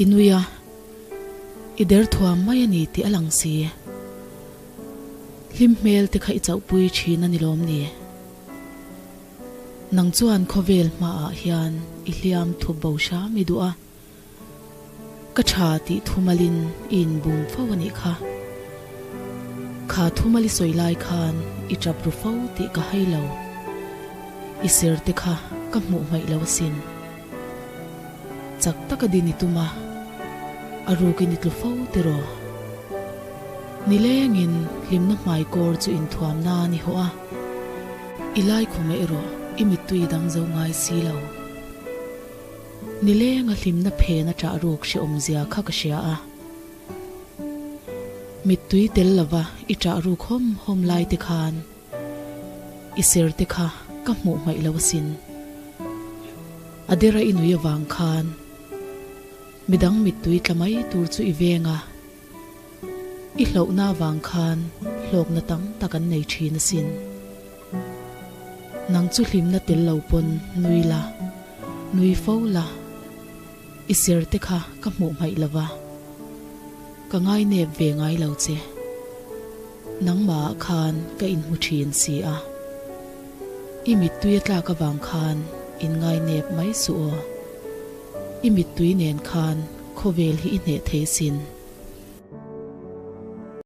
I nui a, i der thuam mai a ni tih a lang si. Hlim hmel te kha i chauhpui thin a ni lawm ni? Nang chuan khawvel hmaah hian i hliam thup bo hram i duh a, ka tha tih thumalin i inbum fo a nih kha. Kha thumal i sawi lai khan i tap ru fo tih ka hai lo. I ser te kha ka hmuh hmaih lo asin. Chak taka din i tum a, a rukin i tlu fo tiraw? Nilengin hlimna hmaikawr chu inthuam nan i hawh a, i laikhum erawh i mittui dang zo ngai si lo. Nilenga hlimna phen a ṭah ruk hrehawmzia kha ka hria a. Mittui tel lova i ṭah ruk hawm hawm lai te khan i ser te kha ka hmuh hmaih lo asin. A dera i nui avang khan midang mittui tla mai tur chu i veng a, i hlauhna avang khan hlawkna tam tak an nei thin asin. Nang chu hlimna tel lo pawn nui la, nui fo la, i ser te kha ka hmuh hmaih lo va, ka ngainep ve ngai lo che. Nangmahah khan ka inhmu thin si a, i mittui a tlak avang khan inngainep mai suh aw. I mittui nen khan khawvel hi i hneh thei sin.